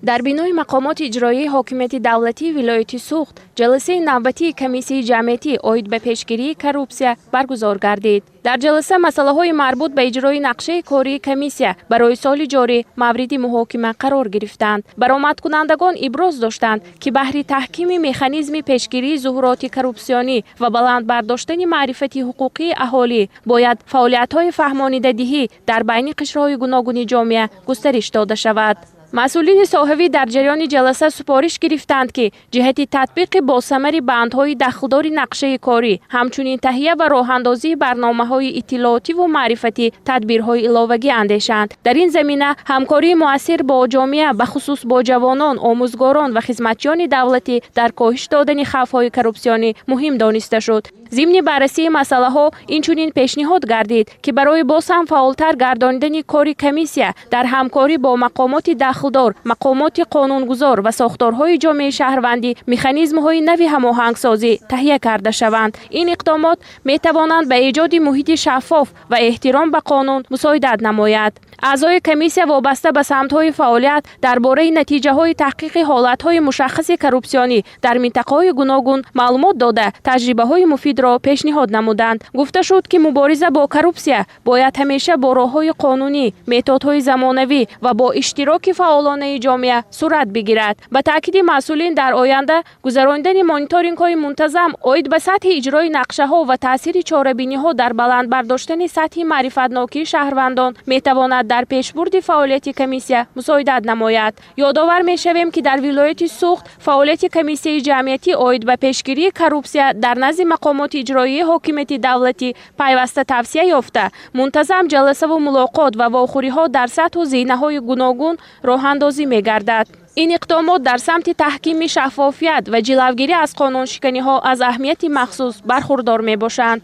Дар бинои мақомоти иҷроияи ҳокимияти давлатии вилояти Суғд ҷаласаи навбатии комиссияи ҷамъиятӣ оид ба пешгирии коррупсия баргузор гардид. Дар ҷаласа масъалаҳои марбут ба иҷрои нақшаи кории комиссия барои соли ҷорӣ мавриди муҳокима қарор гирифтанд. Баромадкунандагон иброз доштанд, ки баҳри таҳкими механизми пешгирии зуҳуроти коррупсионӣ ва баланд бардоштани маърифати ҳуқуқии аҳолӣ бояд фаъолиятҳои фаҳмонидадиҳӣ дар байни қишрҳои гуногуни ҷомеа густариш дода шавад. Масъулини соҳавӣ дар ҷараёни ҷаласа супориш гирифтанд, ки ҷиҳати татбиқи босамари бандҳои дахлдори нақшаи корӣ, ҳамчунин таҳия ва роҳандозии барномаҳои иттилоотиву маърифатӣ тадбирҳои иловагӣ андешанд. Дар ин замина ҳамкории муассир бо ҷомеа, бахусус бо ҷавонон, омӯзгорон ва хизматчиёни давлатӣ дар коҳиш додани хавфҳои коррупсионӣ муҳим дониста шуд. Зимни баррасии масъалаҳо инчунин пешниҳод гардид, ки барои боз ҳам фаъолтар гардонидани кори комиссия дар ҳамкорӣ бо мақомоти дахлдор, мақомоти қонунгузор ва сохторҳои ҷомеаи шаҳрвандӣ механизмҳои нави ҳамоҳангсозӣ таҳия карда шаванд. Ин иқдомот метавонанд ба эҷоди муҳити шаффоф ва эҳтиром ба қонун мусоидат намояд. Аъзои комиссия вобаста ба самтҳои фаъолият дар бораи натиҷаҳои таҳқиқи ҳолатҳои мушаххаси коррупсионӣ дар минтақаҳои гуногун маълумот дода, таҷрибаҳои муфидро пешниҳод намуданд. Гуфта шуд, ки мубориза бо коррупсия бояд ҳамеша бо роҳҳои қонунӣ, методҳои замонавӣ ва бо иштироки фаъолонаи ҷомеа сурат бигирад. Ба таъкиди масъулин, дар оянда гузаронидани мониторингҳои мунтазам оид ба сатҳи иҷрои нақшаҳо ва таъсири чорабиниҳо дар баланд бардоштани сатҳи маърифатнокии шаҳрвандон метавонад дар пешбурди фаъолияти комиссия мусоидат намояд. Ёдовар мешавем, ки дар вилояти Суғд фаъолияти комиссияи ҷамъиятӣ оид ба пешгирии коррупсия дар назди мақомоти иҷроияи ҳокимияти давлатӣ пайваста тавсия ёфта, мунтазам ҷаласаву мулоқот ва вохӯриҳо дар сатҳу зинаҳои гуногун роҳандозӣ мегардад. Ин иқдомот дар самти таҳкими шаффофият ва ҷилавгирӣ аз қонуншиканиҳо аз аҳамияти махсус бархурдор мебошанд.